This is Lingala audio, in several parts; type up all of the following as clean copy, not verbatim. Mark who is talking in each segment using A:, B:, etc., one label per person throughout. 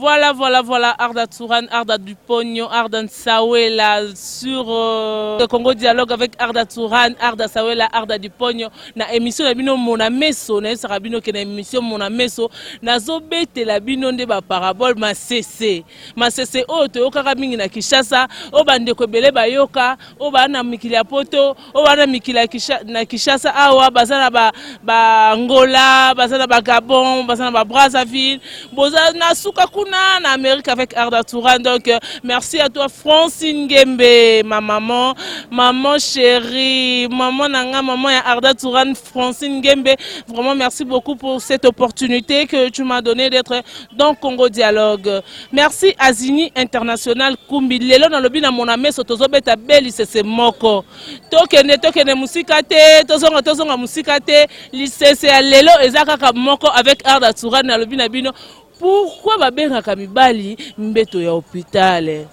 A: Voilà, voilà, voilà, Arda Touran, Arda Dupogno, Arda Nsawela sur le Congo Dialogue avec Arda Touran, Arda Sawela, Arda Dupogno. Na émission na bino mona meso, na yesaka bino ke na émission mona meso, nazobetela bino nde ba parabole masese. Masese oyo toyokaka mingi na Kinshasa, oyo bandeko ebele bayoka, oyo baa na mikili ya poto, oyo baa na mikili ya na Kinshasa awa, baza na ba, ba Angola, baza na ba Gabon, baza na ba Brazzaville, boza na suka kuna na Amérique avec Arda Touran. Donc merci à toi Francine Ngembe, ma maman, maman chérie, maman nanga, maman ya Arda Touran, Francine Ngembe. Vraiment merci beaucoup pour cette opportunité que tu m'as donné d'être dans Congo Dialogue. Merci Azini International Kumbi. Lelo nalobi na mona meso tozobeta beli sese moko. Tokende tokende musika te, tozonga tozonga musika te. Lisese ya lelo eza kaka moko avec Arda Touran. Nalobi na bino pourquoi babengaka mibali mbeto ya hôpital.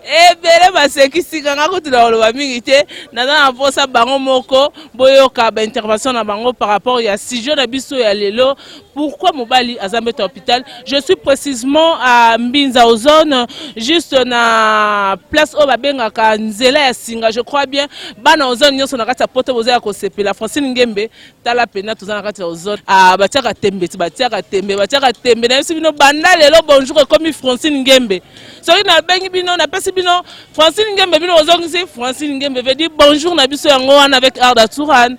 A: Ebele basekisika nga kutu na koloba mingi te, naza na mposa bango moko boyoka baintervention na bango par rapport ya sujet na biso ya lelo, pourquoi mobali aza mbeto ya hôpital. Je suis précisément à Mbinza Ozone, juste na place oyo babengaka nzela ya singa. Je crois bien bana Ozone nyonso na kati ya poto boza ya kosepela. Francine Ngembe, tala pena toza na kati ya Ozone. Ah, batiaka tembe ti batiaka tembe, batiaka tembe. Nayebisi bino banda lelo bonjour ekomi Francine Ngembe. Soki nabengi bino, napesi bino Francine Ngembe, bino ozongisi Francine Ngembe, veut dire bonjour na biso yango wana avec Arda Touran.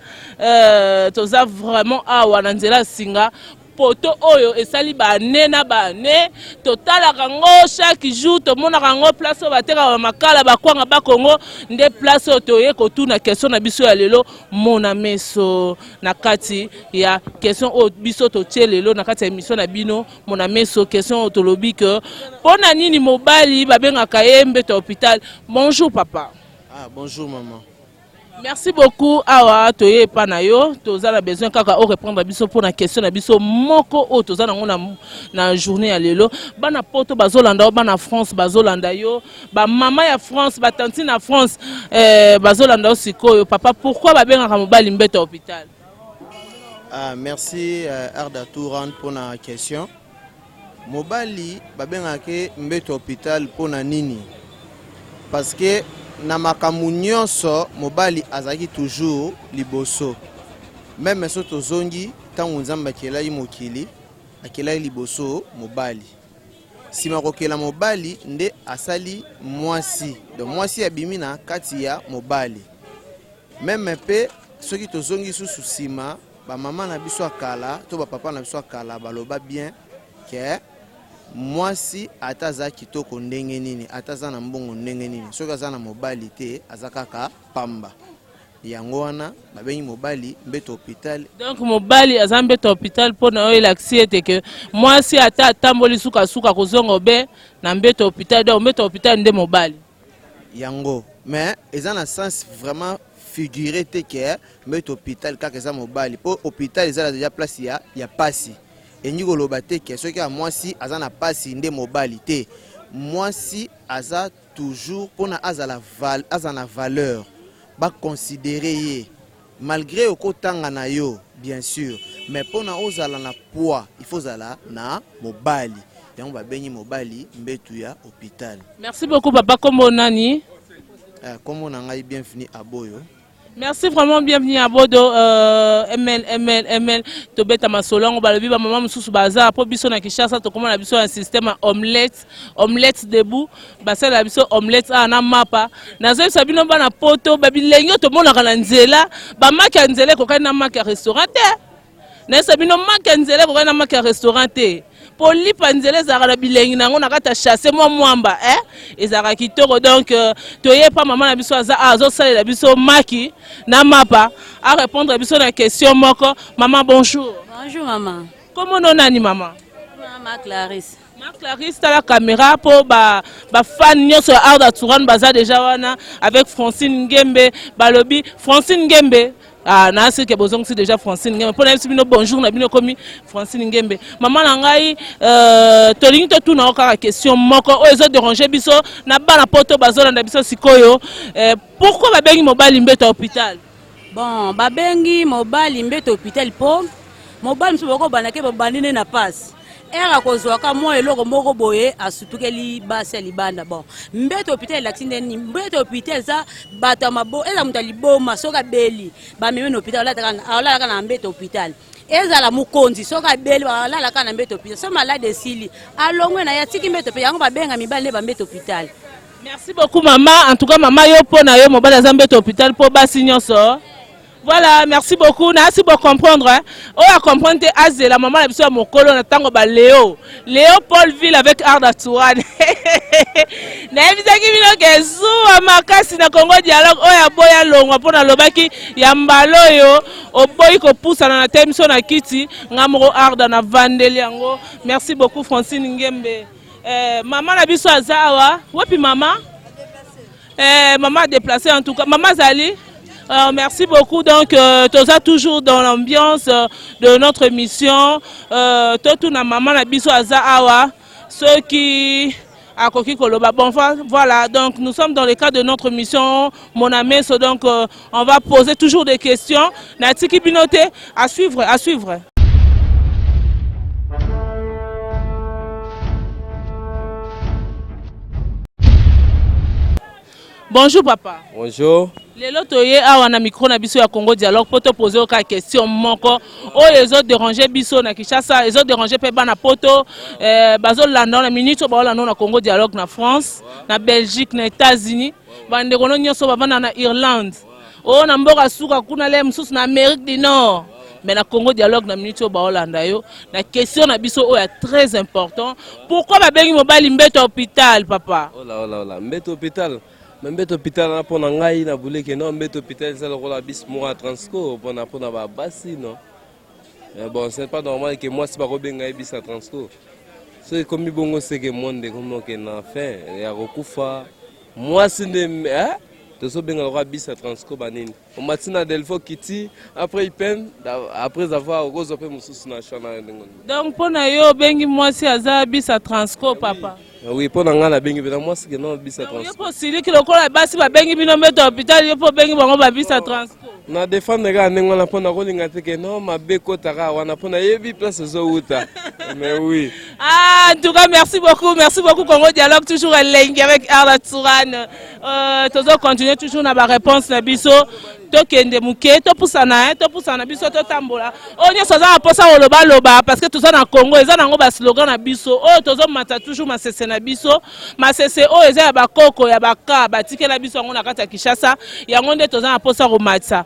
A: Toza vraiment awa na nzela ya singa, poto oyo esali bane na bane, totalaka yango chaque jour, tomonaka yango, place oyo batekaka bamakala, bakwanga, bakongo, nde place oyo toye kotuna question na biso ya lelo mona meso. Na kati ya question oyo biso totie lelo na kati ya émission na bino mona meso, question oyo tolobi ke mpo na nini mobali babengaka ye mbeto ya hôpital. Bonjour papa.
B: Ah, bonjour maman.
A: Merci beaucoup. Awa toye epa na yo, toza na besoin kaka orépondre biso mpona question na biso moko oyo toza nango na journée ya lelo. Bana poto bazolanda yo, bana France bazolanda yo, bamama ya France, batantine na France bazolanda yo sikoyo. Papa, pourquoi babengaka mobali mbeto ya hôpital?
B: Ah, merci Arda Touran pour la question. Mobali babengaka mbeto hôpital mpona nini? Parce que na makambo nyonso mobali azalaki toujours liboso. Même so tozongi ntango Nzambe akelaki mokili, akelaki liboso mobali. Nsima kokela mobali nde asali mwasi, donc mwasi abimi na kati ya mobali. Même mpe soki tozongi susu nsima, bamama na biso ya kala to bapapa na biso ya kala baloba bien ke mwasi ata aza kitoko ndenge nini, ata aza na mbongo ndenge nini, soki aza na mobali te, aza kaka pamba. Yango wana babengi mobali mbeto hôpital.
A: Donc mobali aza mbeto ya hôpital mpona oyo elakisi ete ke mwasi ata atamboli, sukasuka kozonga obe na mbeto ya hôpital. Donc mbeto ya hôpital nde mobali.
B: Yango, mais eza na sens vraiment figuré te ke mbeto hôpital kaka eza mobali, mpo hôpital eza déjà place ya pasi. Elingi koloba te ke soki ya mwasi aza na pasi nde mobali te. Mwasi aza toujours mpona azala na valeur, baconsidérer ye malgré okotanga na yo bien sûr, mais mpona ozala na poids, il faut ozala na mobali. Yango babengi mobali mbetu ya hôpital.
A: Merci beaucoup papa. Kombo nani?
B: Kombo na ngai Bienvenu Aboyo.
A: Merci vraiment Bienvenu Abodo. Ml ml ml, tobeta masolo yango. Balobi bamama mosusu baza mpo biso na Kinshasa tokóma na biso na système ya omelette, omelette debout. Basalela biso omelette awa na mapa. Nazoyebisa bino bana poto, babilenge oyo tomonaka na nzela, bamaki ya nzela ekokani na maki ya restaurant te. Nayebisa bino, maki ya nzela ekokani na maki ya restaurant te, po lipa nzela ezalaka na bilengi na yango na kati ya chasse mwa mwamba, eh? Ezalaka kitoko. Donc toye pa mama na biso aza azosalela biso maki na mapa, arépondre biso na question moko. Mama, bonjour.
C: Bonjour maman.
A: Komona nani mama?
C: Mama Clarisse.
A: Ma Clarisse, tala caméra mpo bafan nyonso ya Arda Touran baza déjà wana avec Francine Ngembe. Balobi Francine Ngembe. Ah, nasike bozongisi déjà Francine Ngembe mpo nayebisi bino bonjour na bino ekomi Francine Ngembe. Mama na ngai, tolingi totuna yo kaka question moko oyo ezodéranger biso na bana poto bazolanda biso sikoyo. Pourquoi babengi mobali mbeto ya hôpital?
C: Bon, babengi mobali mbeto hôpital mpo mobali mosusu bakobanda ke babandi nde na pasi. Ere akozwaka mwa eloko moko boye asutukeli basi ya libanda. Bon, mbeto hôpital elakisi nde nini? Mbeto hôpital eza bato ya mabo, eza moto ya liboma soki abeli bamemi na hôpital, alalaka na mbeto hôpital. Ezala mokonzi soki abeli alalaka na mbeto hôpital, soki malade esili alongwe na ye atiki mbeto mpe yango babenga mibali nde bambeto hôpital.
A: Merci beaucoup mama. En tout cas mama, yo mpo na yo mobali aza mbeto hôpital mpo basi nyonso. Voilà, merci beaucoup. Nasi bo comprendre hein. Oyo a comprendre te azela mama na biso ya mokolo na tango ba Léo. Léo Paul Ville avec Arda Touran. Nayebisaki bino ke zuwa makasi na Congo Dialogue oyo aboya longwa mpo nalobaki ya mbala oyo oboyi kopusana na te biso na kiti nga moko Arda na vandeli yango. Merci beaucoup Francine Ngembe. Eh, mama na biso aza awa. Wapi mama? Eh, maman déplacée en tout cas. Maman Zali, merci beaucoup. Donc, toza toujours dans l'ambiance de notre émission. Toto na maman na biso aza awa. Ceux qui akoki koloba. Bon, voilà. Donc, nous sommes dans le cadre de notre mission Mon Ameso. Donc, on va poser toujours des questions. Natiki bino te, à suivre, à suivre. Bonjour papa.
D: Bonjour.
A: Lelo toye awa na micro na biso ya Congo Dialogue po to poser oka question moko oyo ezo déranger biso na Kinshasa, ezo déranger pe bana poto, bazo landa na minute oyo baolanda na Congo Dialogue na France, na Belgique, na États-Unis, bandeko no nyonso bavanda na Irlande, oyo na mboka suka kuna le mosusu na Amérique du Nord. Mais na Congo Dialogue na minute oyo baolanda yo na question na biso oyo ya très important, pourquoi babengi mobali mbeto hôpital papa?
D: Ola ola ola, mbeto hôpital. Mais mbeto hôpital na pona ngai na buleke non, mbeto hôpital eza lokola bis moko ya transco pona ba basi non. Bon, c'est pas normal que moi si bakobenga ye bis ya transco. So ekomi bongo seke monde ekomi okende na fin ya kokufa. Mwasi nde eh tozobenga lokola bis ya transco banini. Omati na Delvaux kiti après IPN après avoir okozwa mpe mosusu na choix na ndenge.
A: Donc mpo na yo obengi mwasi aza bis ya transco papa?
D: Oui, mpo na ngai nabengi mpenza mwasi ke non bis ya transco.
A: Yo mpo osiliki lokola basi babengi bino mbeto ya hôpital, yo mpo obengi bango ba bis ya transco.
D: Na défendre kaka ndenge wana mpo nakolinga te ke non mabe ekota kaka wana mpo nayebi place ezowuta. Mais oui.
A: Ah, en tout cas, merci beaucoup, merci beaucoup Congo Dialogue, toujours elengi avec Arda Touran. Tozo continuer toujours na ba réponse na biso. Tokende muke, topusana, hein, topusana biso totambola. Oyo nyonso aza na posa koloba loba parce que toza na Congo, eza nango ba slogan na biso. Oyo tozo mata toujours masese na biso. Masese oyo eza ya bakoko ya baka batikela biso yango na kati ya Kinshasa. Yango nde toza na posa komatisa.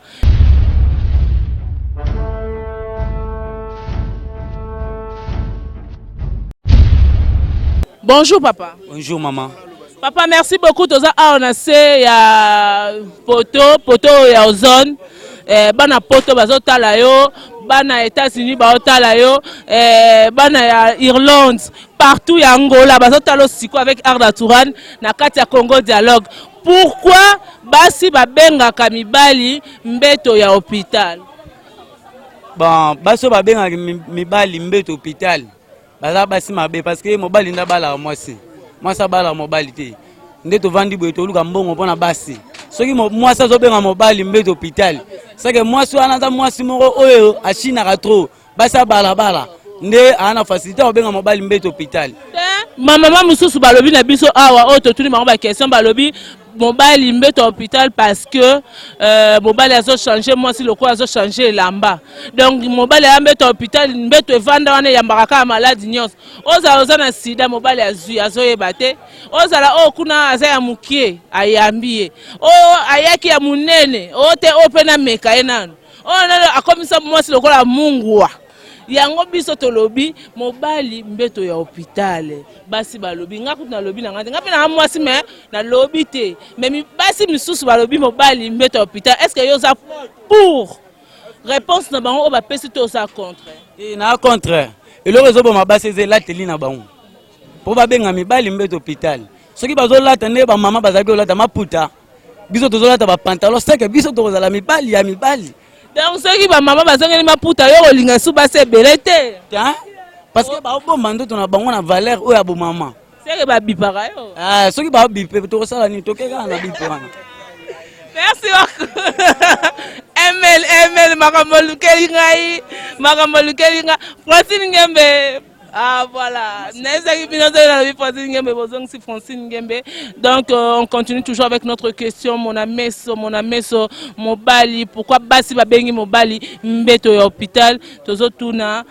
A: Bonjour papa.
E: Bonjour maman.
A: Papa, merci beaucoup. Toza awa na se ya poto, poto ya ozone. Bana poto bazotala yo, bana États-Unis bazotala yo, bana ya Irlande, partout ya Angola bazotala siko avec Arda Touran na kati ya Congo Dialogue. Pourquoi basi babengaka mibali mbeto ya hôpital?
E: Bon, basi babengaka mibali mbeto hôpital baza basi mabe parce que mobali nda balaka mwasi, mwasi abalaka mobali te. Nde tovandi boye toluka mbongo mpona basi. Soki mwasi azobenga mobali mbeto hôpital, seke mwasi wana aza mwasi moko oyo achinaka trop, basi abalabala nde aza na facilité akobenga mobali mbeto hôpital.
A: Mama mosusu balobi na biso awa oyo totuni bango ba question, balobi mobali mbeto hôpital parce que mobali azo changer mwasi lokola azo changer elamba. Donc mobali aya mbeto hôpital, mbeto evanda wana eyambaka kaka maladi nyonso. Ozala oza na sida, mobali azwi azoyeba te. Ozala oyo kuna aza ya mokie ayambi ye, oyo ayaki ya monene oyo te, oyo mpe nameka ye nano, oyo nano akomisa mwasi lokola mungwa. Yango biso tolobi mobali mbeto ya hôpital. Basi balobi, nga kutu nalobi na nga te, nga mpe na mwasi me nalobi te, mais basi misusu balobi mobali mbeto ya hôpital. Est-ce que yo oza pour réponse na bango oyo bapesi to oza contre?
E: Na contre. Eloko ezoboma basi eza elateli na bango mpo babenga mibali mbeto hôpital. Soki bazolata nde bamama bazalaki kolata maputa, biso tozolata bapantalon, seke biso tokozala mibali ya mibali.
A: Donc soki bamama bazongeli maputa, yo kolinga su basi ebele te?
E: Parce que baobomba ndoto na bango na valeur oyo ya bomama.
A: Seke babipaka yo.
E: Soki babipe tokosala nini? Toke kaka na bipe wana.
A: Merci beaucoup. ML, ML, makambo olukeli ngai, makambo olukeli ngai. Francine Ngembe. Ah voilà, nayebisaki bino soki nalobi Francine Ngembe, bozongisi Francine Ngembe. Donc on continue toujours avec notre question Monameso, Monameso mobali, pourquoi basi babengi mobali mbeto ya hôpital? Tozotuna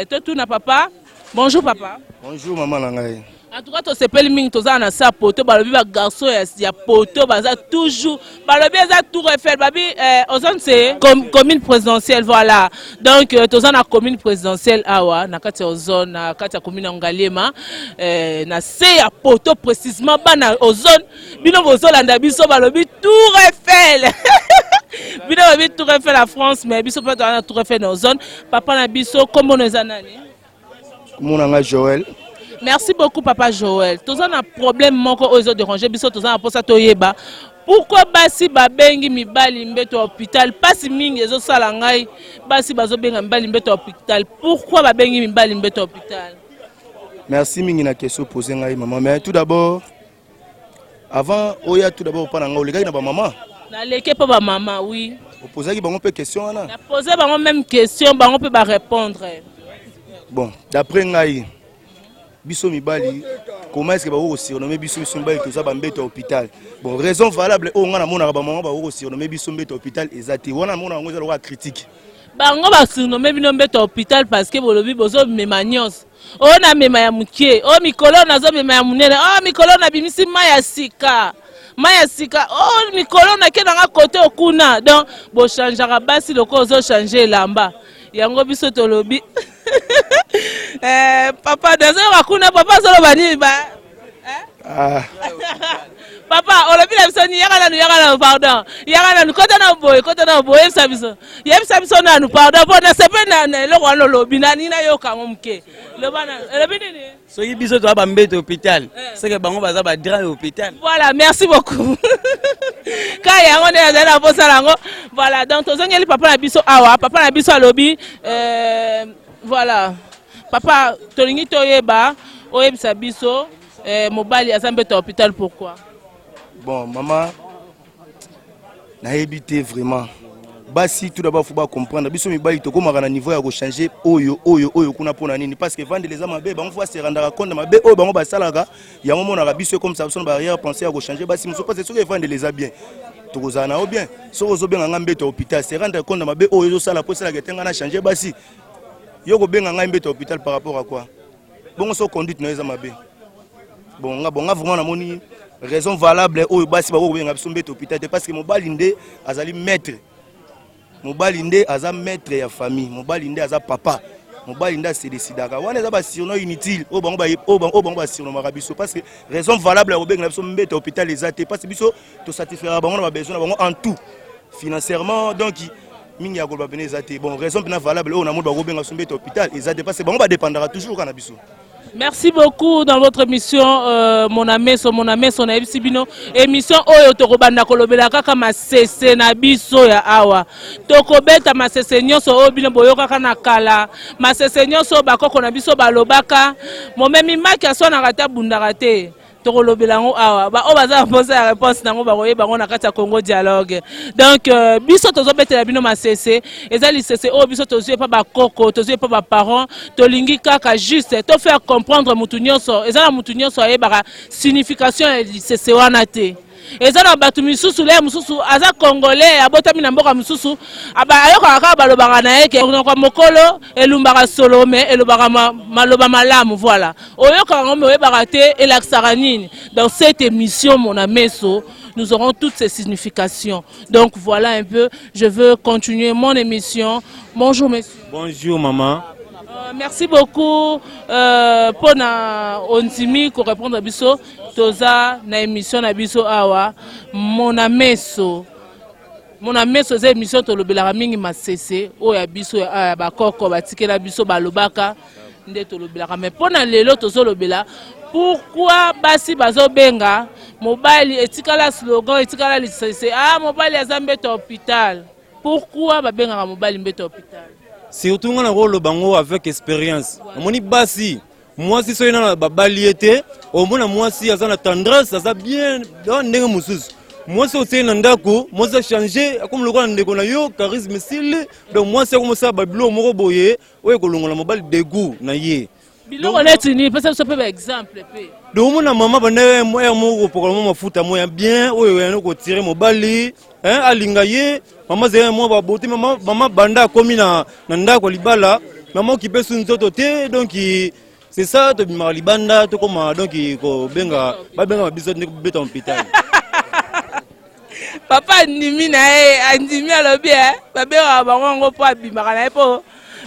A: totuna papa. Bonjour papa.
F: Bonjour maman na ngai.
A: En tout cas tosepeli mingi, toza na sa poto. Balobi bagarçon ya poto baza toujours, balobi eza Tour Eiffel, babi ozone, c'est commune présidentielle. Voilà, donc toza na commune présidentielle awa na kati ya Ozone, na kati ya commune ya Ngaliema, na se ya poto précisément. Bana Ozone, bino bozolanda biso, balobi Tour Eiffel, bino balobi Tour Eiffel ya France, mais biso mpe toza na Tour Eiffel na Ozone. Papa na biso, kombono eza nani?
F: Komona ngai Joel.
A: Merci beaucoup papa Joël. Toza na problème moko oyo ezodéranger biso, toza na mposa toyeba pourquoi basi babengi mibali mbeto ya hôpital. Mpasi mingi ezosala ngai, basi bazobenga mibali mbeto ya hôpital. Pourquoi babengi mibali mbeto ya hôpital?
F: Merci mingi na question posé ngai maman. Mais tout d'abord, avant oya, tout d'abord mpa na ngai, olekaki na bamama?
A: Naleke mpo bamama, oui.
F: Opozaki bango mpe question wana?
A: Napose bango même question, bango mpe barépondre.
F: Bon, d'après ngai, biso mibali, comment est ce que bakoki kosurnommer biso, biso mibali toza bambeto ya hôpital? Bon, raison valable oyo ngai namonaka bamama bakoki kosurnommer biso mbeto ya hôpital eza te. Wana namona yango eza lokola critique.
A: Bango basurnommer bino mbeto ya hôpital parce que bolobi bozomema nyonso. Oyo namema ya mokie, oyo mikolo nazomema ya monene, oyo mikolo nabimisi mai ya sika, mai ya sika, oyo mikolo nake nanga kote okuna. Donc bochangeaka basi lokola ozochange elamba. Yango biso tolobi papa nazoyoka kuna, papa azoloba nini ba
F: Ah.
A: Papa, olobi na biso nini? Yaka nanu, yaka nanu, pardon, yaka nanu, kota na boye, kota na boye, yebisa biso, yebisa biso nanu, pardon, mpo nasepe na eloko wana olobi nani, nayoka yango moke. Loba nanu, elobi nini?
E: Soki biso toza bambeto hôpital, seke bango baza badrap ya hôpital.
A: Voilà, merci beaucoup. Ka yango nde nazali na mposala yango. Voilà, donc tozongeli papa na biso awa. Papa na biso alobi voilà, papa, tolingi toyeba, oyebisa biso mobali aza mbeto ya hôpital, pourquoi?
F: Bon mama, nayebi te vraiment. Basi tout d'abord faut bacomprendre, biso mibali tokomaka na niveau ya kochanger oyo oyo oyo kuna mpona nini? Parce que vandele eza mabe. Bango faut baserendaka compte mabe oyo bango basalaka. Yango monaka biso ekomisa biso na barrière pensée ya kochanger basi mosusu, parce que soki evandele eza bien, tokozala na yo bien. Soki ozobenga nga mbeto ya hôpital, se rendre compte mabe oyo ezosala mpo esalaka ete nga na changer basi. Yo kobenga ngai mbeto ya hôpital par rapport à quoi? Bongo so conduite na yo eza mabe. Bon, nga, bon, nga vraiment namoni raison valable oyo basi bakoki kobenga biso mbeto hôpital te, parce que mobali nde azali maître, mobali nde aza maître ya famille, mobali nde aza papa, mobali nde asedécidaka. Wana eza basurnom inutile oyo bango basurnomaka biso, parce que raison valable ya kobengela biso mbeto hôpital eza te, parce que biso tosatisfaire bango na babesoin na bango en tout, financièrement. Donc mingi ya koloba pene eza te. Bon, raison mpena valable oyo namoni bakobenga biso mbeto hôpital eza te, parce que bango badépendaka toujours kaka na biso.
A: Merci beaucoup dans votre émission Monameso, Monameso nayebisi bino émission oyo tokobanda kolobela kaka masese na biso ya awa. Tokobeta masese nyonso oyo bino boyokaka na kala, masese nyonso oyo bakoko na biso balobaka. Momemi maki aswanaka te, abundaka te. Tokolobela yango awa. Baoyo baza na mposa ya réponse nango bakoyeba yango na kati ya Congo Dialogue. Donc biso tozobetela bino masese, eza lisese oyo biso tozwi epa bakoko, tozwi epa baparent. Tolingi kaka juste tofaire comprendre mutu nyonso. Eza na mutu nyonso ayebaka signification ya lisese wana te. Eza na bato misusu, le mosusu aza congolais, abotami na mboka mosusu, ayokaka kaka balobaka na ye ke monoko mokolo elumbaka solo, me elobaka maloba malamu. Voilà, oyokaka yango me oyebaka te elakisaka nini. Dans cette émission Monameso, nous aurons toutes ces significations. Donc voilà un peu, je veux continuer mon émission. Bonjour monsieur.
G: Bonjour maman.
A: Merci beaucoup mpona ondimi korépondre biso. Toza na émission na biso awa Monameso. Monameso eza émission tolobelaka mingi masese oyo ya biso ya bakoko batikela biso, balobaka nde tolobelaka. Mais mpo na lelo tozolobela pourquoi basi bazobenga mobali, etikala slogan, etikala lisese, ah, mobali aza mbeto ya hôpital. Pourquoi babengaka mobali mbeto ya hôpital?
G: Surtout nga nakoloba ngo avec expérience. Namoni basi, mwasi soki nana babali ye te, omona mwasi aza na tendresse, aza bien ndenge mosusu. Mwasi otie na ndako, mwasi achange, akomi lokola ndeko na yo, charisme esili. Donc mwasi akomosala babiloko moko boye oyo ekolongola mobali dégoût na ye.
A: Biloko neti nini? Pesa biso mpe baexemple mpe.
G: Donc omona mama banda ere moko kopokola mwa mafuta mo ya bien oyo yano kotire mobali hein, alinga ye mama azali mwa babote mama, mama banda akomi na, na ndako ya libala mama okipe su nzoto te donc c'est ça tobimaka libanda tokoma donc kobenga babenga biso nde kobeta hôpital.
A: Papa andimi na ye, andimi, alobi e babengaka bango yango mpo abimaka na ye, mpo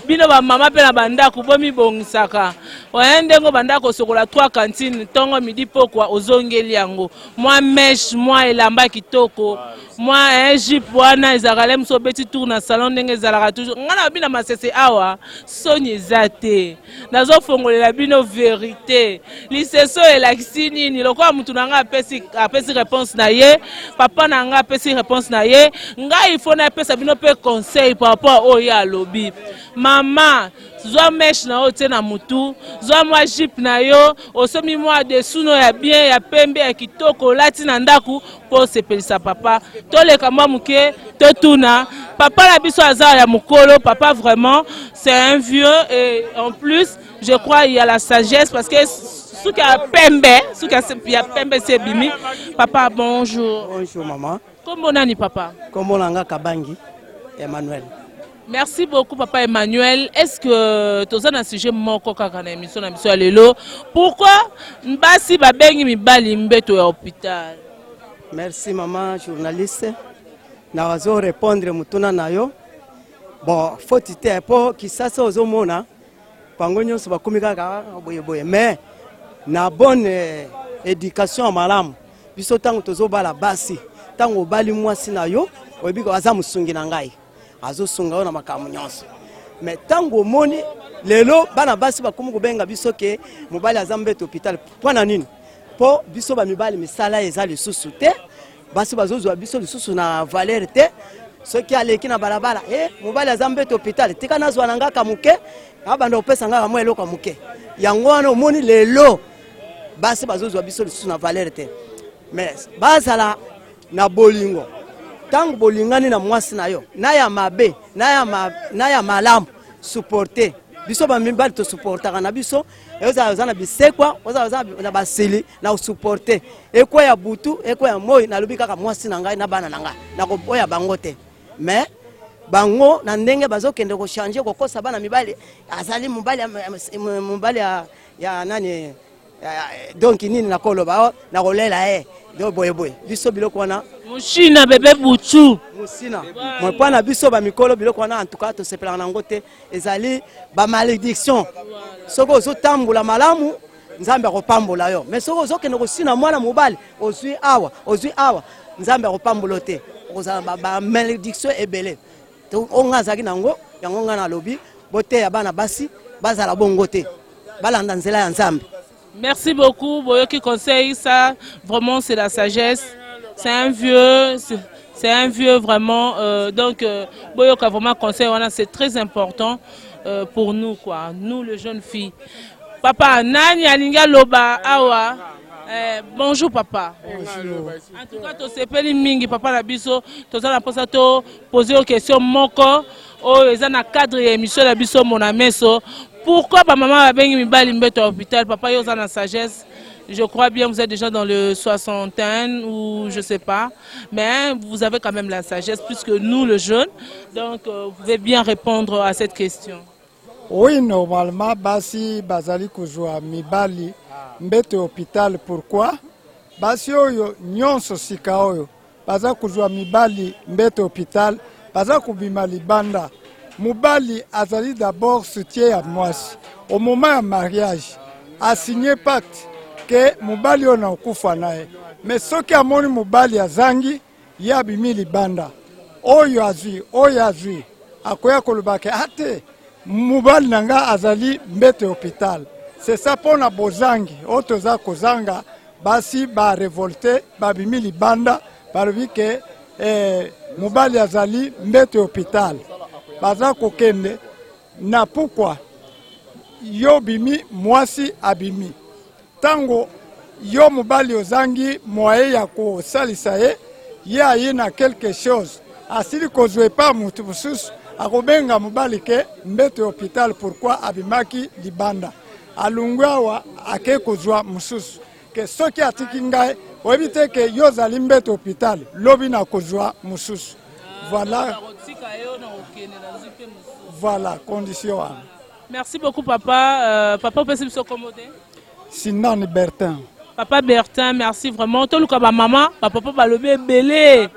A: bino bamama mpe na bandako bomibongisaka oya ndenge obanda kosokola 3 cantine, ntongo, midi, pokwa, ozongeli yango mwa mèche, mwa elamba kitoko, mwa jupe wana ezalaka le mosu obeti tour na salon ndenge ezalaka toujours. Ngai na bino masese awa, soni eza te, nazofongolela bino vérité. Liseso elakisi nini? Lokola mutu na ngai apesi, apesi réponse na ye, papa na ngai apesi réponse na ye, ngai ifo napesa bino mpe conseil par rapport oyo ye alobi. Mama, zwa mèche na yo, otie na mutu, zwa mwa jupe na yo, osomi mwa dessous ya bien, ya pembe, ya kitoko, olati na ndako mpo osepelisa papa. Toleka mwa moke, totuna papa na biso aza ya mokolo. Papa, vraiment, c'est un vieux et en plus je crois il y a la sagesse, parce que suki ya pembe, suki ya pembe si ebimi. Papa, bonjour.
H: Bonjour, maman.
A: Kombo nani, papa?
H: Kombo na nga Kabangi Emmanuel.
A: Merci beaucoup, papa Emmanuel. Est-ce que toza na sujet moko kaka na émission na biso ya lelo: pourquoi basi babengi mibali mbeto ya hôpital?
H: Merci, maman journaliste. Nazo répondre mutuna na yo. Bon, faute te, po Kisasa ozomona bango nyonso bakomi kaka boye boye, mais na bonne éducation ya malamu, biso ntango tozobala basi, ntango obali mwasi na yo, oyebi aza mosungi na ngai, azosunga yo na makambo nyonso. Mais ntango omoni lelo bana basi bakomi kobenga biso ke mobali aza mbeto hôpital, mpo na nini? Mpo biso bamibali misala eza lisusu te, basi bazozwa biso lisusu na valeur te. Soki aleki na balabala, e mobali aza mbeto hôpital, tika nazwa na ngaka moke, abanda kopesa ngaka mwa eloko ya moke. Yango wana omoni lelo basi bazozwa biso lisusu na valeur te. Mais bazala na bolingo. Ntango bolingani na mwasi na yo, na ya mabe na ya malamu, supporte. Biso bamibali tosupportaka na biso. Ozala oza na bisekwa, ozala oza na basili, na osupporte ekwa ya butu, ekwa ya moi. Nalobi kaka mwasi na ngai na bana na ngai, nakoboya bango te. Mais bango na ndenge bazokende kochanger, kokosa bana mibali, azali mobali, mobali ya nani. Donc nini nakoloba? Nakolela ye donc boyeboye biso biloko wana.
A: Mushina bebe butu.
H: Musina mpo na biso bamikolo, biloko wana en tout cas tosepelaka nango te, ezali bamalédiction. Soki ozotambola malamu, Nzambe akopambola yo, mais soki ozokende kosina mwana mobali, ozwi awa, ozwi awa, Nzambe akopambola te, okozala bamalédiction ebele. Oyo ngai azalaki nango, yango ngai nalobi, boteya bana basi bazala bongo te, balanda nzela ya Nzambe.
A: Merci beaucoup, Boyoki conseil, ça vraiment c'est la sagesse. C'est un vieux, c'est un vieux vraiment. Donc, Boyoka vraiment conseil, voilà, c'est très important pour nous, quoi. Nous, les jeunes filles. Papa, nani alinga loba awa. Bonjour papa.
I: Bonjour.
A: En tout cas, tosepeli mingi papa na biso, toza na posa to poser yo question moko oyo eza na cadre ya émission na biso Mona Meso. Pourquoi ba maman babengi mibali mbeto ya hôpital? Papa, yo oza na sagesse. Je crois bien vous êtes déjà dans le 61 ou je sais pas, mais vous avez quand même la sagesse plus que nous le jeunes. Donc vous pouvez bien répondre à cette question.
I: Oui, normalement basi bazali kozwa mibali mbeto hôpital. Pourquoi basi oyo nyonso sika oyo baza kozwa mibali mbeto hôpital? Baza kobima libanda. Mobali azali d'abord soutien ya mwasi. Au moment ya mariage, asigne pacte ke mobali oyo na okufa na ye. Mais soki amoni mobali azangi ye, abimi libanda, oyo azwi, oyo azwi, akoya koloba ke ate mobali na nga azali mbeto ya hôpital. C'est ça, mpo na bozangi oyo toza kozanga, basi barévolter, babimi libanda, balobi ke mobali azali mbeto ya hôpital. Baza kokende na pourquoi yo bimi, mwasi abimi ntango yo mobali ozangi moyen ya kosalisa ye, ye aye na quelque chose asili kozwa epa motu mosusu, akobenga mobali ke mbeto ya hôpital. Pourquoi abimaki libanda? Alungwi awa ake kozwa mosusu ke soki atiki ngai oyebi te ke yo ozali mbeto hôpital lobi na kozwa mosusu. Voilà, voilà condition wana.
A: Merci beaucoup papa. Euh, papa opesi biso kombo te?
I: Sinani Bertin.
A: Papa Bertin, merci vraiment. Toluka ba maman, ba papa balobi ebele.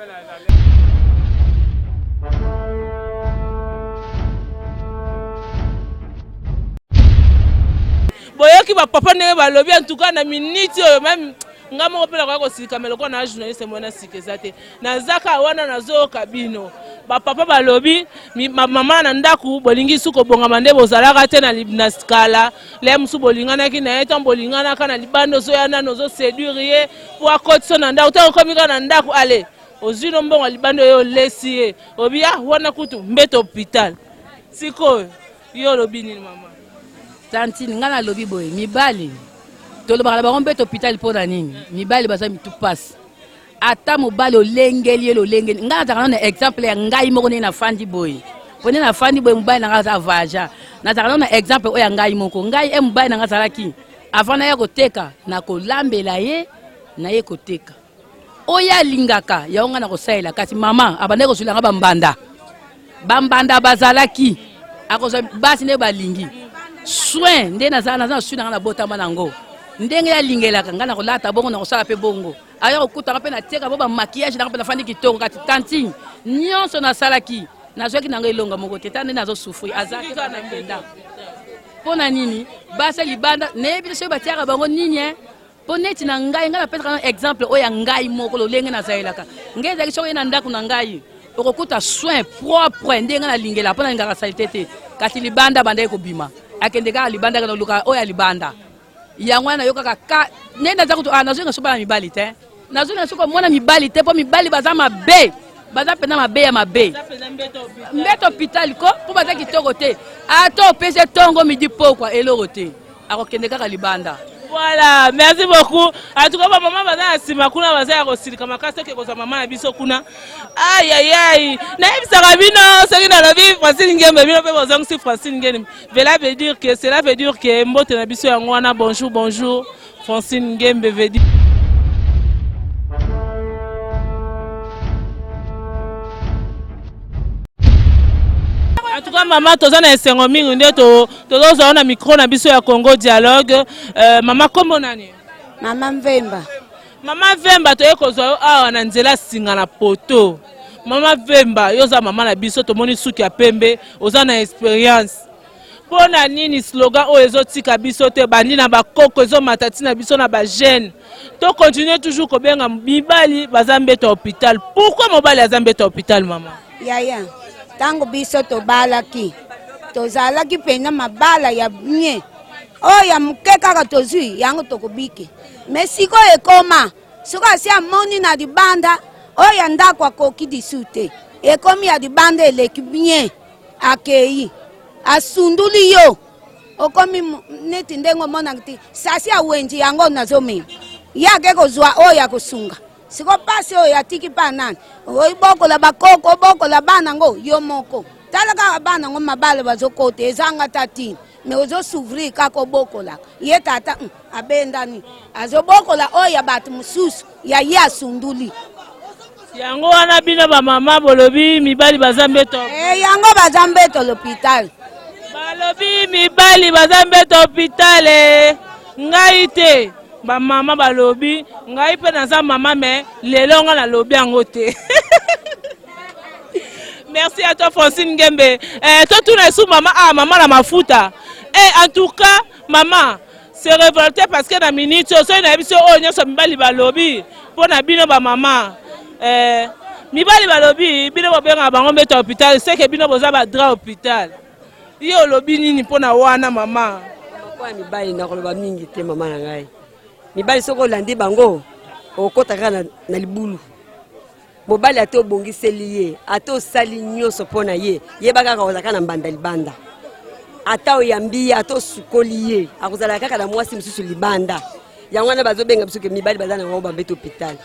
A: Boyoki ba papa ndenge balobi en tout cas na minute oyo même nga moko mpe nakoki kosilika me lokola na journaliste moko na sika eza te naza kaka wana nazoyoka bino bapapa balobi mama na ndako bolingi su kobongama nde bozalaka te na kala le mosusu bolinganaki na ye ntango bolinganaka na libanda ozoya nano ozoseduire ye mpo akotisa na ndako ntango okomi kaka na ndako ale ozwi no mbongo ya libanda oyo olesi ye obi ah wana kutu mbeto hôpital sikoyo yo olobi nini mama
J: tantine ngai nalobi boye mibali tolobaka na bango mbeto hôpital mpo na nini mibali baza mitu pasi ata mobali olengeli ye lolenge ngai nazalaka nano na exemple ya ngai moko ndenge nafandi boye mpo nde nafandi boye mobali na ngai aza vaja nazalaka nano na exemple oyo ya ngai moko ngai e mobali na ngai azalaki avant naya koteka nakolambela ye naye koteka oyo alingaka yango ngai nakosalela kasi mama abandaki kozwila ngai bambanda bambanda bazalaki akozwa basi nde balingi soin nde naza na soin na ngai nabotama na yango ndenge alingelaka ngai nakolata bongo nakosala mpe bongo aya kokutaka mpe natieka bo bamaquillage nanga mpe nafandi kitoko kati tantine nyonso nasalaki nazwaki nango elonga moko te ta nde nazosouffrir aza te nakenda mpo na nini basi ya libanda nayebi te soki batiaka bango nini e mpo neti na ngai ngai napesaka na exemple oyo ya ngai moko lolenge nazalelaka ngai ezalaki soki oye na ndako na ngai okokuta soin propre ndenge ngai nalingela mpo nalingaka salite te kasi libanda bandaki kobima akende kaka libanda akende koluka oyo ya libanda yango wana nayokaka ka nde naza kutu ah, nazonga so bana mibali te nazonga so komona mibali te mpo mibali baza mabe baza mpenza mabe ya mabe mbeto hôpital ko mpo baza kitoko te ata opesi ntongo midi pokwa eloko te akokende kaka libanda
A: Voilà, merci beaucoup. En tout cas, ba maman baza na sima kuna baza ya kosilika makasi oke kozwa mama na biso kuna. Aïe aïe aïe. Nayebisaka bino soki nalobi Francine Ngembe bino mpe bozongisi Francine Ngembe. Cela veut dire que cela veut dire que mbote na biso yango wana bonjour bonjour Francine Ngembe veut dire En tout cas mama toza na esengo mingi nde tozozwa na micro na biso ya Congo Dialogue. Euh, mama kombo nani?
K: Mama Mvemba.
A: Mama Vemba toye kozwa yo awa na nzela singa na poto. Mama Vemba, yo oza mama na biso, tomoni suki ya pembe, oza na experience. Mpo na nini slogan oyo ezotika biso te bandi na bakoko ezomata ntina biso na bajeune to continue toujours kobenga mibali baza mbeto ya hôpital. Pourquoi mobali aza mbeto ya hôpital mama?
K: Yaya, ntango biso tobalaki tozalaki mpenza mabala ya bien oyo ya moke kaka tozwi yango tokobiki me sikoyo ekoma soki asi amoni na libanda oyo ya ndako akoki lisu te ekomi ya libanda eleki bien akei asunduli yo okomi neti ndenge omonaka te sasi ya wenji yango nazomema ye ake kozwa oyo ya kosunga siko mpasi oyo atiki mpa nani obokola bakoko obokola bana ngo yo moko tala kaka bana ngo mabala bazokota ezanga ta ntina me ozosouvrir kaka obokolaka ye tata mm, abendani azobokola oyo ya bato mosusu ya ye asunduli
A: yango wana bino bamama bolobi mibali baza mbeto
K: e, yango baza mbeto l'hôpital
A: balobi mibali baza mbeto hôpital eh. ngai te bamama balobi ngai mpe naza mama me lelo ngai nalobi yango te merci à toi francine ngembe eh, totuna esu mama ah, mama na mafuta eh, en tout cas mama se révolter parce que na minute oyo soki nayebi so oyo nyonso mibali balobi mpo na bino bamama eh, mibali balobi bino bobengaka bango mbeto ya hôpital seke bino boza badra hôpital Yo olobi nini mpo na wana mama?
L: Mpo ya mibali nakoloba mingi te mama na ngai. Mibali soki olandi bango okota kaka na, na libulu. Mobali ata obongiseli ye ata osali nyonso mpo na ye, yeba kaka ozalaka na mbanda libanda. Ata oyambi ye ata osukoli ye akozala kaka na mwasi mosusu libanda. Yango wana bazobenga biso ke mibali baza na bango bambeti hôpital.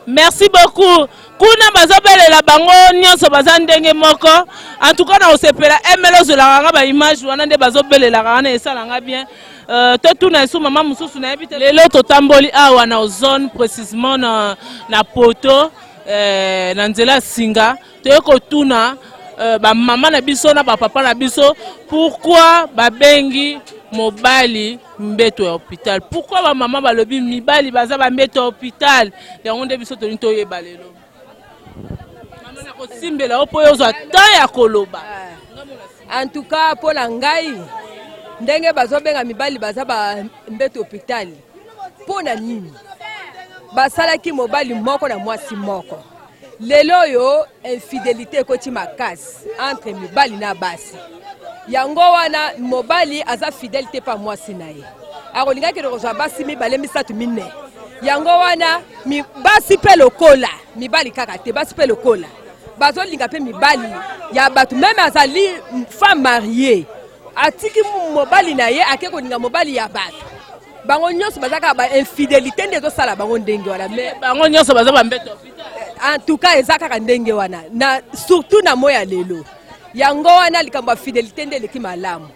A: Merci beaucoup. Kuna bazobelela bango nyonso baza ndenge moko. En tout cas na osepela ML ozolaka nga ba image wana nde bazobelelaka wana esala nga bien. Euh, totuna esu mama mosusu nayebi te. Lelo totamboli awa na ozone précisément na, na poto euh, na nzela singa toye kotuna euh, bamama na biso na bapapa na biso pourquoi babengi mobali mbeto ya hôpital pourquoi ba mama balobi mibali baza ba mbeto ya hôpital yango nde biso tolingi toyeba lelo mama nakosimbela yo mpo yo ozwa temps ya koloba
L: en tout cas mpo na ngai ndenge bazobenga mibali baza ba mbeto hôpital mpo na nini basalaki mobali moko na mwasi moko Lelo oyo infidelite ekoti makasi entre mibali na basi. Yango wana mobali aza fidèle te pa mwasi na ye. Akolinga akende kozwa basi mibale misato minei. Yango wana mi, basi mpe lokola mibali kaka te, basi mpe lokola bazolinga mpe mibali ya bato meme azali femme mariée atiki mobali na ye ake kolinga mobali ya bato bango nyonso baza kaka ba infidelité nde ezosala bango ndenge wana mais
A: bango nyonso baza bambeto
L: en tout cas eza kaka ndenge wana na surtout na moi ya lelo yango wana likambo ya fidelité nde eleki malamu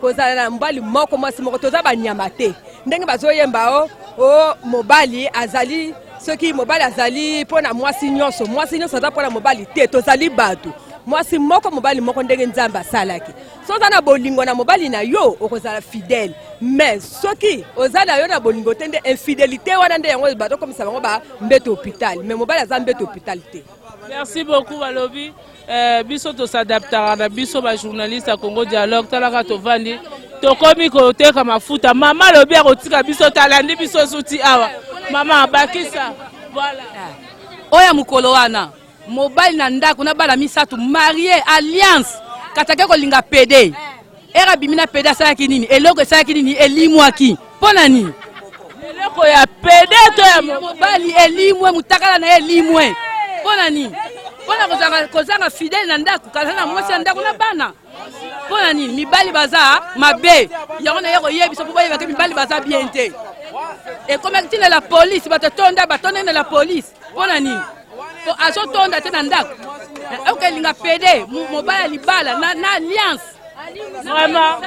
L: kozala na mobali moko mwasi moko toza banyama te ndenge bazoyemba o o mobali azali soki mobali azali mpo na mwasi nyonso mwasi nyonso aza mpo na mobali te tozali bato mwasi moko mobali moko ndenge nzambe asalaki Soki oza na bolingo na mobali na yo okozala fidèle mais soki oza na yo na bolingo te nde infidelité wana nde yango bazokomisa bango ba mbeto hôpital mais mobali aza mbeto hôpital te.
A: Merci beaucoup balobi eh, biso tosadaptaka na biso ba journaliste ya Congo Dialogue talaka tovandi tokomi koteka mafuta mama alobi akotika biso te alandi biso suti awa mama abakisa voilà
J: oyo ya mokolo wana mobali na ndako na bana misatu marie alliance kasi ake kolinga pede ere abimi na pede asalaki nini eloko esalaki nini elimwaki mpo na nini
A: eloko ya pede to ya
J: mobali elimwe motakala na ye elimwe mpo na nini mpo na kozanga fidele na ndako kaza na mwasi ya ndako na bana mpo na nini mibali baza mabe yango naye koyebisa mpo bayebake mibali baza bien te ekomaki ntina la polise bato tonda batondaki na la polise mpo na nini po azotonda te na ndako okelinga pede mobali ya libala na, na alliance
A: Vraiment.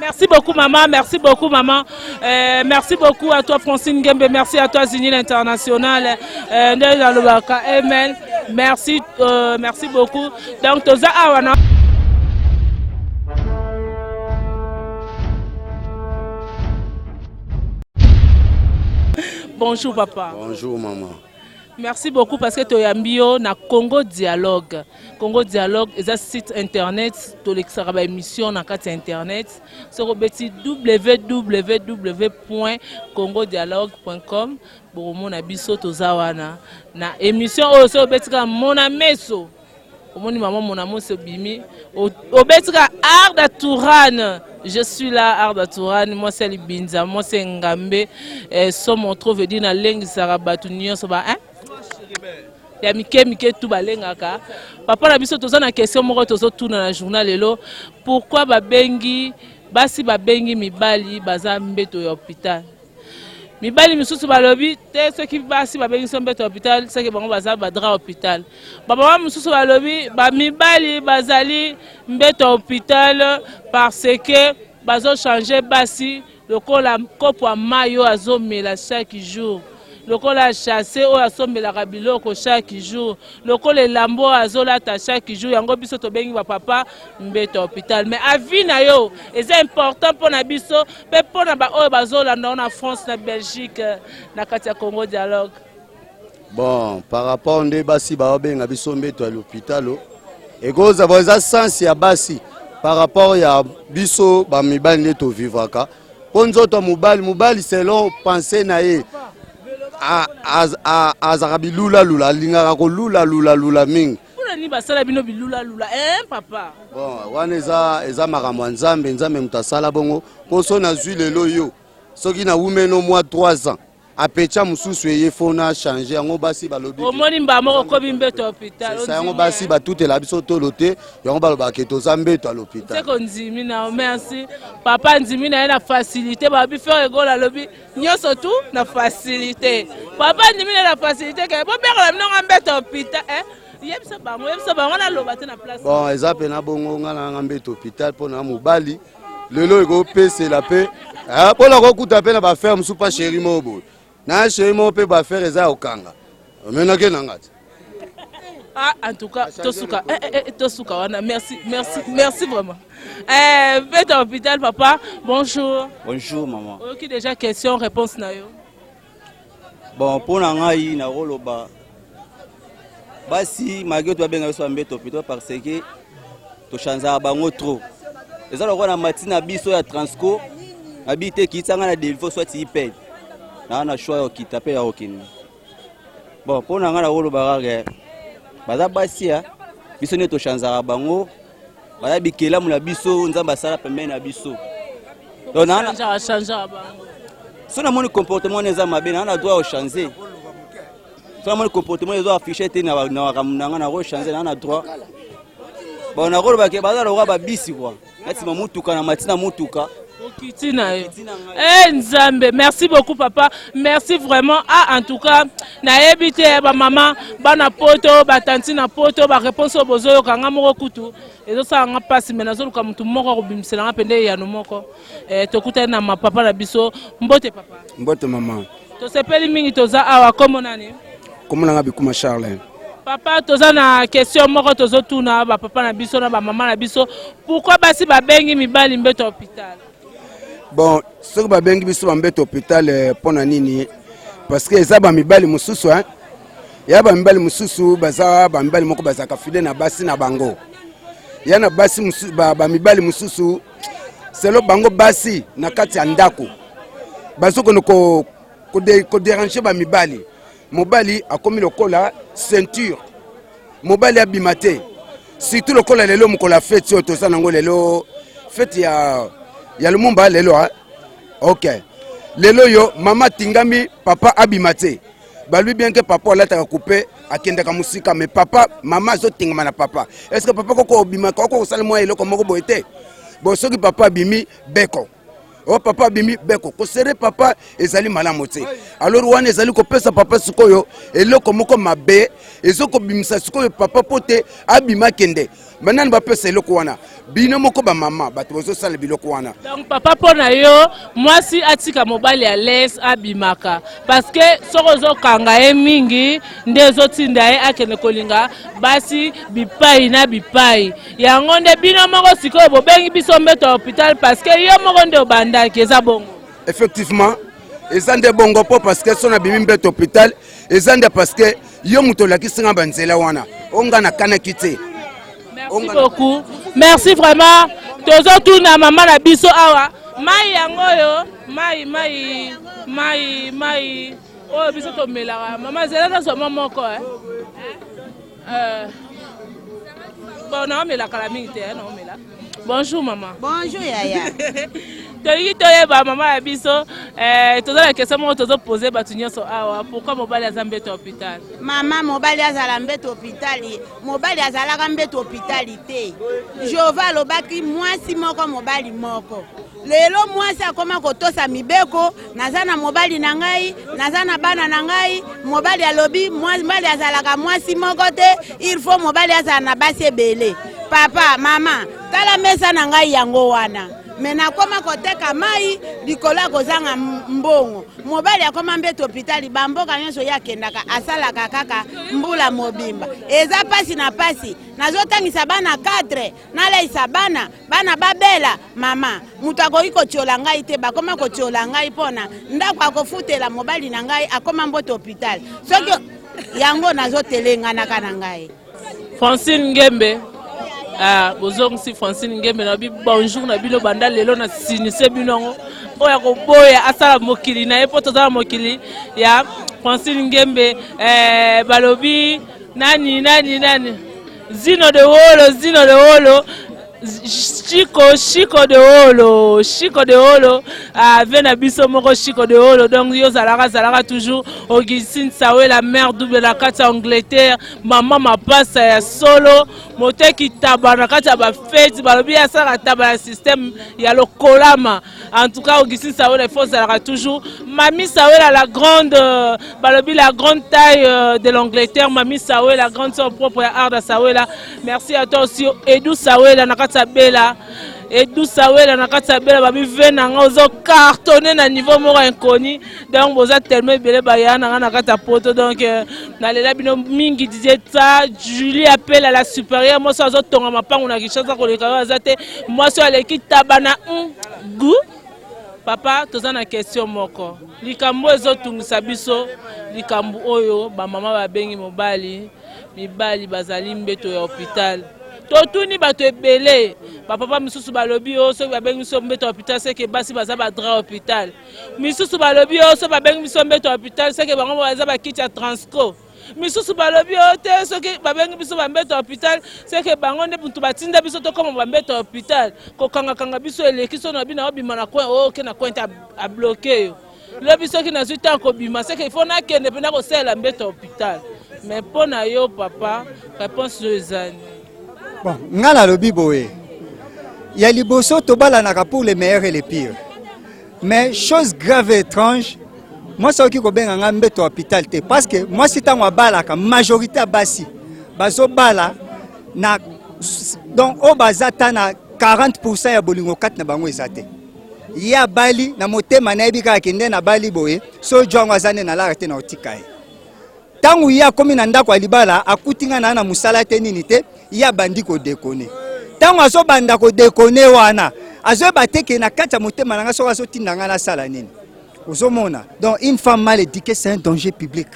A: Merci beaucoup maman, merci beaucoup maman. Euh, merci beaucoup à toi Francine Gembe, merci à toi Zinil International, euh, ML. Merci, euh, merci beaucoup. Donc toza awa na Bonjour papa.
M: Bonjour maman.
A: Merci beaucoup parce que toyambi yo na Congo Dialogue. Congo Dialogue eza site internet tolekisaka ba émission na kati ya internet. Soki obeti www.congodialogue.com bokomona biso toza wana na émission oyo soki obeti kaka mona meso omoni mama mona mosi obimi obeti kaka Arda Tourane je suis là Arda Tourane mwasi ya libinza mwasi ya engambe eh, somo trop veut dire nalengisaka bato nyonso ba hein? ya mike mike tu balengaka papa na biso toza na question moko tozotuna na journal lelo pourquoi babengi basi babengi mibali baza mbeto ya hôpital mibali misusu balobi te soki basi babengisi mbeto ya hôpital seke bango baza badra hôpital bamama mosusu balobi bamibali bazali mbeto ya hôpital parce que bazochange basi lokola kopo ya mai oyo azomela chaque jour lokola chasse oyo asombelaka biloko chaque jour lokola elamba oyo azolata chaque jour yango biso tobengi bapapa mbeto ya hôpital mais avis na yo eza important mpo na biso mpe mpo na baoyo bazolanda yo na france na belgique na kati ya congo dialogue
M: bon par rapport nde basi baobenga biso mbeto ya lopitalo ekoza bon eza sense ya basi par rapport ya biso bamibali nde tovivraka mpo nzoto ya mobali mobali selon pense na ye azalaka bilulalula alingaka kolulalulalula mingi
A: mpona nini basala bino bilulalula eh, papa
M: bon wana eza, eza makambo ya nzambe nzambe moto asala bongo mpo so nazwi lelo yo soki nawumeno mwa 3 ans Apecha mosusu eye fo na change yango, basi balobi
A: Omoni mbala moko okomi mbeto ya hôpital.
M: C'est ça, yango basi batutela biso tolo te, yango balobaka ke toza mbeto ya l'hôpital.
A: Te kondimi na yo, merci papa. Ndimi na ye na facilité. Babi Ferre Gola alobi nyonso tu na facilité. Papa ndimi na ye na facilité ke bobengela bino nga mbeto ya hôpital, eh? Yebisa bango, yebisa bango, naloba te na place.
M: Bon, eza mpe na bongo, nga na nga mbeto hôpital mpo na mobali lelo ekopesela mpe mpona kokuta mpe na baaffaire mosusu pa chéri moko boye na chéri moko mpe baaffaire eza ya kokanga omenake na nga te.
A: Ah, en tout cas, tosuka, eh, eh, eh, tosuka wana. Merci, merci, merci vraiment. Eh, mbeto hôpital, papa, bonjour.
N: Bonjour maman.
A: Oyoki déjà question, réponse na yo.
N: Bon, mpo na ngai nakoloba basi malgré to babenga biso bambeto hôpital parce que tochanzaka bango trop. Eza lokola na mati na biso ya Transco, nabi te kitisa ngai na Delvaux soit iped naa na choix ya kokita mpe ya kokende. Bon, mpo na ngai nakoloba kaka baza basi ya biso nde tochanzaka bango, baza bikelamu na biso Nzambe asala pembeni na biso. Donc,
A: Changeaka bango.
N: So namoni comportement wana eza mabe, naa na droit ya kochange. So namoni comportement ezo affiche te na makambo na nga, nakochange, naa na droit. Bon, nakoloba ke baza lokola babisi kua nati mamutuka na mati na mutuka.
A: Okiti na yo. Eh Nzambe, merci beaucoup papa, merci vraiment. Ah, en tout cas, nayebi te bamama bana poto, batanti na poto, baréponse oyo bozoyoka nga moko kutu ezosala nga mpasi, me nazoluka motu moko akobimisela nga mpende eyano moko. Eh, tokutani na mapapa na biso. Mbote papa.
O: Mbote mama.
A: Tosepeli mingi toza awa. Kombo nani?
O: Kombo nanga Bikuma Charles.
A: Papa, toza na question moko tozotuna bapapa na biso na bamama na biso: pourquoi basi babengi mibali mbeto ya hôpital?
O: Bon, soki babengi biso bambeto hôpital mpo na nini? Parce que eza bamibali mosusu, hein? Ya bamibali mosusu baza bamibali moko bazalaka fidèle na basi na bango, ya na basi mosusu, bamibali mosusu selo bango basi na kati ya ndako bazokende kodéranger bamibali. Mobali akomi lokola ceinture, mobali abima te, surtout lokola lelo mokolo ya feti oyo toza nango lelo, feti ya Lumumba lelo, hein? Ok, lelo oyo mama atingami papa abima te. Balobi bien ke papa alataka coupe, akendaka mosika, mais papa, mama azotingama na papa. Est ce que papa koko obimaka, oko kosala mwa eloko moko boye te? Bon, soki papa abimi beko o papa abimi beko kosere papa ezali malamu te. Alors wana ezali kopesa papa sikoyo eloko moko mabe, ezokobimisa sikoyo papa mpo te abima kende. Banani bapesa eloko wana? Bino moko bamama, bato bozosala biloko wana.
A: Donc papa, mpo na yo mwasi atika mobali à l'aise abimaka, parce que soki ozokanga ye mingi nde ezotinda ye akende kolinga basi bipai na bipai. Yango nde bino moko sikoyo bobengi biso mbeto ya hôpital, parce que yo moko nde obandaki. Eza bongo?
O: Effectivement, eza nde bongo mpo parce que so nabimi mbeto hôpital eza nde parce que yo moto olakisi nga banzela wana o nga nakanaki te.
A: Merci beaucoup, merci vraiment. Tozotuna mama na biso awa, mai yango oyo, mai mai mai mai oyo biso tomelaka, mama zela nazwa mwa moko, eh? Bon, naomela kala mingi te, naomela. Bonjour mama.
K: Bonjour yaya.
A: Tolingi toyeba, mama ya biso, toza na question moko tozopose bato nyonso awa: pourquoi mobali aza mbeto ya hôpital?
K: Mama, mobali azala mbeto hôpital? Mobali azalaka mbeto hôpital te. Jehova alobaki mwasi moko, mobali moko. Lelo mwasi akoma kotosa mibeko. Naza na mobali na ngai, naza na bana na ngai. Mobali alobi mobali azalaka mwasi moko te, il faut mobali azala na basi ebele. Papa, mama, tala mesa na ngai yango wana, me nakoma koteka mai likolo ya kozanga mbongo. Mobali akoma mbeto hôpital, bamboka nyonso ye akendaka, asalaka kaka mbula mobimba. Eza pasi na pasi, nazotangisa bana 4, nalaisa bana, bana babela. Mama, moto akoki kotiola ngai te, bakoma kotiola ngai mpona ndako akofutela mobali na ngai akoma mboto hôpital. Soki yango nazotelenganaka na ngai.
A: Francine Ngembe. Ah, bozongisi Francine Ngembe na bi bonjour na bino. Banda lelo na sinise bino yango oyo akoboya asala mokili na ye, mpo toza na mokili ya Francine Ngembe. Eh, balobi nani nani nani? Zino de Wolo, Zino de Wolo. Chico, Chico de Holo, Chico de Holo, ave na biso moko Chico de Holo, donc yo zalaka zalaka toujours Augustine Sawe la mère double na kati ya Angleterre, mama mapasa ya solo, moteki taba na kati ya ba fete, balobi asalaka taba ya système ya lokolama. En tout cas Augustine Sawela il faut zalaka toujours Mami Sawela la grande euh, balobi la grande taille euh, de l'Angleterre Mami Sawela grande sœur propre ya Arda Sawela merci à toi aussi Edu Sawela na kati ya Bela Edu Sawela na kati ya Bela babi ve na nga ozo cartonner na niveau moko inconnu donc boza tellement ebele baya na nga na kati ya poto donc euh, nalela bino mingi Didier Tsa Julie Apela la supérieure mwasi azotonga mapango na Kinshasa koleka yo aza te mwasi oyo aleki taba na mm, gout papa toza na question moko likambo ezotungisa biso likambo oyo bamama babengi mobali mibali bazali mbeto ya hôpital totuni bato ebele bapapa misusu balobi o soki babengi biso mbeto ya hôpital seke basi baza badra hôpital misusu balobi o soki babengi biso mbeto ya hôpital seke bango baza bakiti ya transco misusu balobi o te soki babengi biso bambeto ya hôpital seke bango nde mutu batinda biso tokoma bambeto ya hôpital kokangakanga biso eleki so na bino obima na coin oke na coin te abloke yo lobi soki nazwi ntango kobima seke ifo nakende mpe nakosalela mbeto ya hôpital mais mpo na yo papa réponse oyo ezani
P: bon nga nalobi boye ya liboso tobalanaka pour le meilleur et le pire mais chose grave et étrange mwasi akoki kobenga nga mbeto ya hôpital te parce que mwasi ntango abalaka majorité ya basi bazobala na donc oyo baza ta na 40 pourcent ya bolingo kati na bango eza te ye abali na motema nayebi kaka kende nabali boye so jo yango aza nde nalara te na otika ye Ntango ye akomi na ndako ya libala, akuti ngai naa na mosala te nini te, ye abandi kodekone. Ntango azobanda kodekone wana, azoyeba te ke na kati ya motema na ngai soki azotinda ngai nasala nini. Ozomona, donc une femme mal éduquée, c'est un danger public.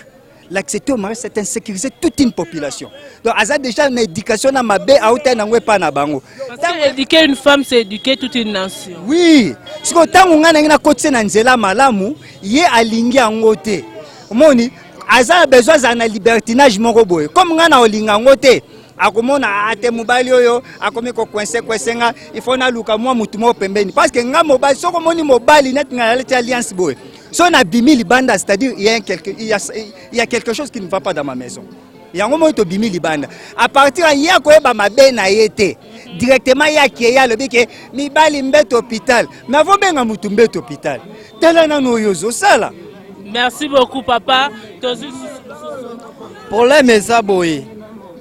P: L'accepter au mariage, c'est insécuriser toute une population. Donc, aza déjà na éducation na mabe auta nango epa na bango.
A: Parce que éduquer une femme, c'est éduquer toute une nation.
P: Oui, sikoyo ntango ngai nangi nakotise na nzela malamu, ye alingi yango te. Omoni, aza na besoin azala na libertinage moko boye. Comme ngai na olinga yango te, akomona ate ah, mobali oyo akomi kocoince coince nga, il faut naluka mwa mutu moko pembeni. Parce que nga mobali, soki omoni mobali neti ngai nalati alliance boye, soki nabimi libanda, c'est-à-dire il y a quelque, il y a, il y a quelque chose qui ne va pas dans ma maison. Yango moi tobimi libanda. À partir ya ye akoyeba mabe na ye te. Directement ye akei alobi ke mibali mbeto hôpital. Mais avo benga mutu mbeto hôpital. Tala nanu oyo ozosala.
A: Merci beaucoup papa. Tozwi
Q: Problème eza boye.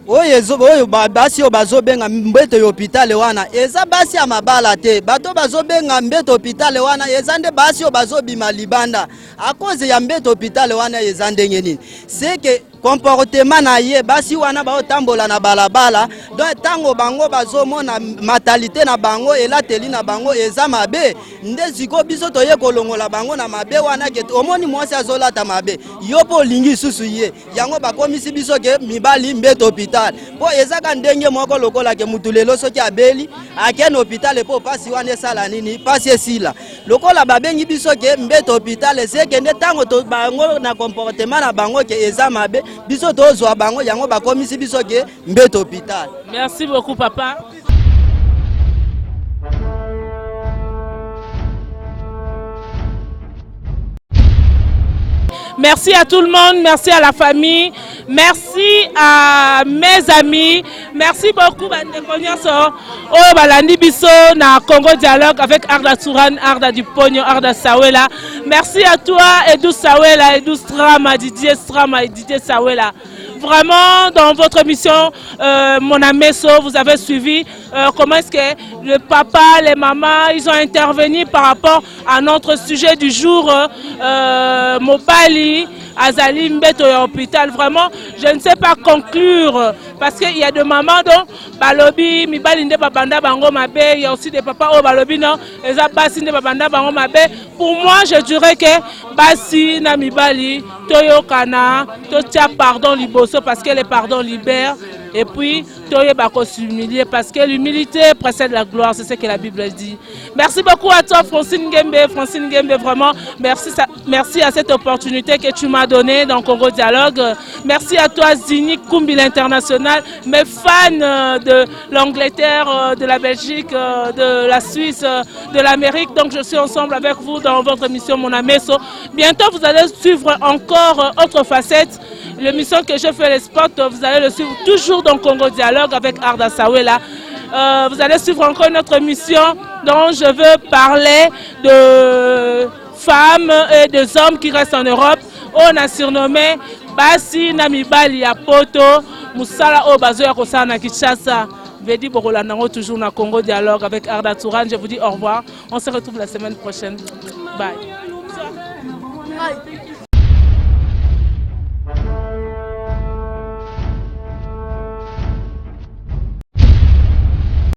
Q: Oyo oyo basi oyo bazobenga mbeto ya hôpital wana eza basi ya mabala te. Bato bazobenga mbeto hôpital wana eza nde basi oyo bazobima libanda. A cause ya mbeto hôpital wana eza ndenge nini? C'est que comportement na ye basi wana baotambola na balabala donc ntango bango bazomona matalite na bango elateli na bango eza mabe nde sikoyo biso toye kolongola bango na mabe wana ke omoni mwasi azolata mabe yo mpo olingi lisusu ye yango bakomisi biso ke mibali mbeto hopital mpo ezaka ndenge moko lokola ke mutu lelo soki abeli ake na hopital mpo mpasi wana esala nini mpasi esila lokola babengi biso ke mbeto hopital eseke nde ntango bango na comportement na bango ke eza mabe biso tozwa bango yango bakomisi biso ke mbeto hopital.
A: Merci beaucoup papa. Merci à tout le monde, merci à la famille, merci à mes amis, merci beaucoup bandeko nyonso oyo balandi biso na Congo Dialogue avec Arda Touran, Arda du Pogno, Arda Sawela. Merci à toi Edou Sawela, Edou Strama, Didier Strama et Didier Sawela. Vraiment, dans votre émission euh, Mon Ameso, vous avez suivi euh, comment est-ce que le papa, les mamans, ils ont intervenu par rapport à notre sujet du jour, euh, Mobali, Azali Mbeto ya hôpital. Vraiment, je ne sais pas conclure parce qu'il y a des mamans dont balobi mibali nde babanda bango mabe, il y a aussi des papas oyo balobi non, eza basi nde babanda bango mabe. Pour moi, je dirais que basi na mibali toyokana, totia pardon liboso parce que le pardon libère. Et puis, toyeba ko s'humilier parce que l'humilité précède la gloire, c'est ce que la Bible dit. Merci beaucoup à toi, Francine Ngembe. Francine Ngembe, vraiment, merci, merci à cette opportunité que tu m'as donnée dans Congo Dialogue. Merci à toi, Zini Kumbi l'international, mes fans euh, de l'Angleterre, euh, de la Belgique, euh, de la Suisse, de l'Amérique. Donc, je suis ensemble avec vous dans votre émission Mon Ameso. Bientôt, vous allez suivre encore autre facette. L'émission que je fais, les spots, vous allez le suivre toujours dans Congo Dialogue avec Arda Sawela. Euh, vous allez suivre encore notre émission dont je veux parler de femmes et des hommes qui restent en Europe. On a surnommé Basi na mibali ya poto musala oyo bazoya kosala na Kinshasa. Vedi bokolanda yango toujours na Congo Dialogue avec Arda Touran. Je vous dis au revoir. On se retrouve la semaine prochaine. Bye.